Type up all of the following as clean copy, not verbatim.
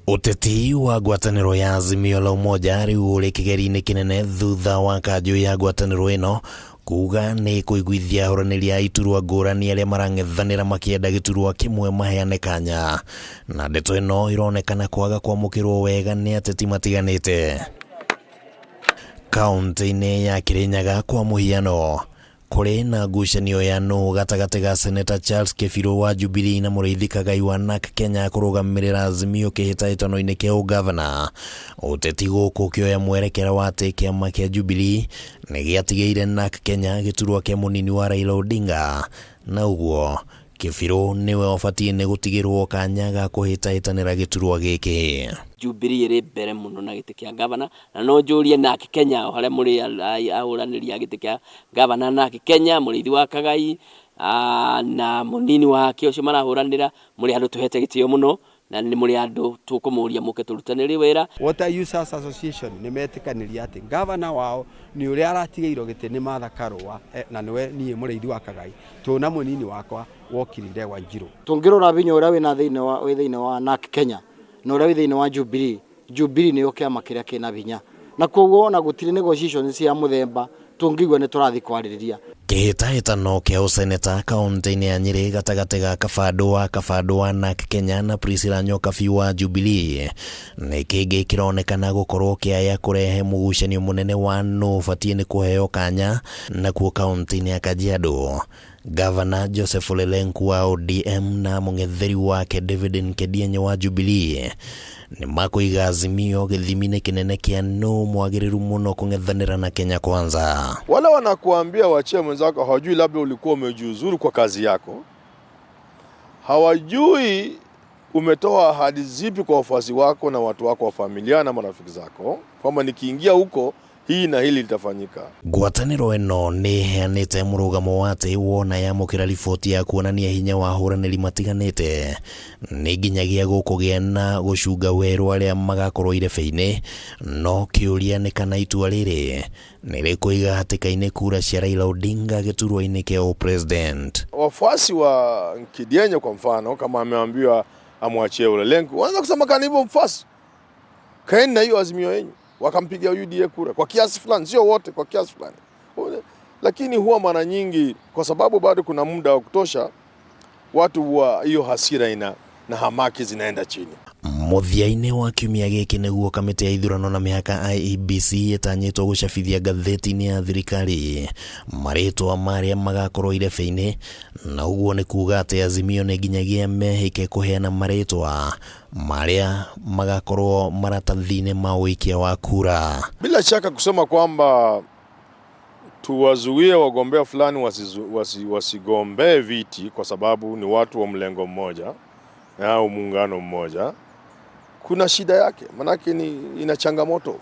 Ũteti wa ngwatanĩro ya Azimio la Umoja rĩu ũrĩ kĩgeri-inĩ kĩnene thutha wa kanjũ ya ngwatanĩro ĩno kuga nĩ kũiguithia ahũranĩri a iturwa ngũrani arĩa marang'ethanĩra makĩenda gĩturwa kĩmwe maheane kanya, na ndeto ĩno ĩronekana kwaga kwamũkĩrwo wega nĩ ateti matiganĩte. Kaũntĩ-inĩ ya Kirinyaga kwa mũhiano, kũrĩ na ngucanio ya nũ gatagatĩ ga Seneta Charles Kĩbirũ wa Jubilee na Mũrĩithi Kagai wa NARC Kenya kũrũgamĩrĩra Azimio kĩhĩtahĩtano-inĩ kĩa ũgavana. Ũteti gũkũ ũkĩoya mwerekera wa atĩ kĩama kĩa Jubilee nĩ gĩatigĩire NARC Kenya gĩturwa kĩa mũnini wa Raila Odinga, na ũguo Kĩbirũ nĩwe ũbatiĩ nĩ gũtigĩrwo kanya ga kũhĩtahĩtanĩra gĩturwa gĩkĩ. Jubilee ĩrĩ mbere mũno na gĩtĩ kĩa gavana, na no njũrie NARC Kenya o harĩa mũrĩ ahũranĩri a gĩtĩ kĩa gavana NARC Kenya, Mũrĩithi wa Kagai na mũnini wake ũcio marahũranĩra, mũrĩ andũ tũhete gĩtĩo mũno na nĩ mũrĩ andũ tũkũmũria mũke tũrutanĩrie wĩra. Water Users Association nĩ metĩkanĩria atĩ gavana wao nĩ ũrĩa aratigĩirwo gĩtĩ nĩ Martha Karũa, na nĩwe niĩ Mũrĩithi wa Kagai tũna mũnini wakwa Wokiri Ndegwa Njirũ. Tũngĩrora binya ũrĩa wĩna thĩinĩ wa wĩ thĩinĩ wa NARC Kenya na ũrĩa wĩ thĩinĩ wa Jubilee, Jubilee nĩyo kĩama kĩrĩa kĩna hinya, na koguo ona gũtirĩ negotiations cia mũthemba tũngĩigua nĩ tũrathiĩ kwarĩrĩria. Kĩhĩtahĩtano kĩa ũseneta kaũntĩ-inĩ ya Nyĩrĩ gatagatĩ ga Kabandũ wa Kabandũ wa NARC Kenya na Priscilla Nyokabi wa Jubilee nĩ kĩngĩ kĩronekana gũkorwo kĩaya kũrehe mũgucanio mũnene wa nũ ũbatiĩ nĩ kũheo kanya nakuo kaũntĩ-inĩ ya Kajiado. Gavana Joseph Ole Lenku wa ODM na mũng'etheri wake David Nkedienye wa Jubilee nĩ makũiga Azimio gĩthimi-inĩ kĩnene kĩa nũ mwagĩrĩru mũno kũng'ethanĩra na Kenya Kwanza. Wale wanakuambia wachie mwenzako hawajui labda ulikuwa umejiuzuru kwa kazi yako, hawajui umetoa ahadi zipi kwa wafuasi wako na watu wako wa familia na marafiki zako kwamba nikiingia huko hii na hili litafanyika. Ngwatanĩro ĩno nĩ ĩheanĩte mũrũgamo wa atĩ wona yamũkĩra riboti ya kuonania hinya wa ahũranĩri matiganĩte nĩ nginyagia gũkũgĩa na gũcunga werũ arĩa magakorwo irebe-inĩ, no kĩũria nĩ kana itua rĩrĩ nĩ rĩkũiga hatĩka-inĩ kura cia Raila Odinga gĩturwa-inĩ kĩa ũpresident. Wafuasi wa Nkedienye kwa mfano, kama ameambiwa amwachie Ole Lenku, wanaanza kusema kani hivyo mfuasi, kaeni na hiyo azimio yenyu, wakampigia UDA kura kwa kiasi fulani, sio wote, kwa kiasi fulani. Lakini huwa mara nyingi, kwa sababu bado kuna muda wa kutosha, watu huwa hiyo hasira ina na hamaki zinaenda chini. Mũthia-inĩ wa kiumia gĩkĩ nĩguo kamĩtĩ ya ithurano na mĩhaka IEBC ĩtanyĩtwo gũcabithia ngathĩti-inĩ ya thirikari marĩtwa marĩa magakorwo irebe-inĩ, na ũguo nĩ kuga atĩ Azimio nĩ nginyagia mehĩke kũheana marĩtwa marĩa magakorwo maratathi-inĩ ma ũikia wa kura. Bila shaka kusema kwamba tuwazuie wagombea fulani wasigombee viti kwa sababu ni watu wa mlengo mmoja au muungano mmoja, kuna shida yake, manake ni ina changamoto.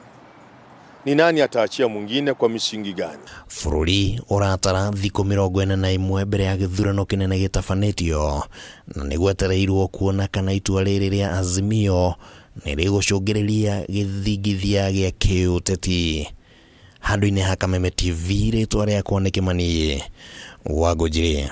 Ni nani ataachia mwingine kwa misingi gani? Bũrũri ũratara thikũ 41 mbere ya gĩthurano kĩnene gĩtabanĩtio, na nĩ gwetereirwo kuona kana itua rĩrĩ rĩa Azimio nĩ rĩgũcũngĩrĩria gĩthingithia gĩa kĩũteti. Handũ-inĩ ha Kameme TV, rĩtwa rĩakwa nĩ Kĩmani wa Ngũnjiri.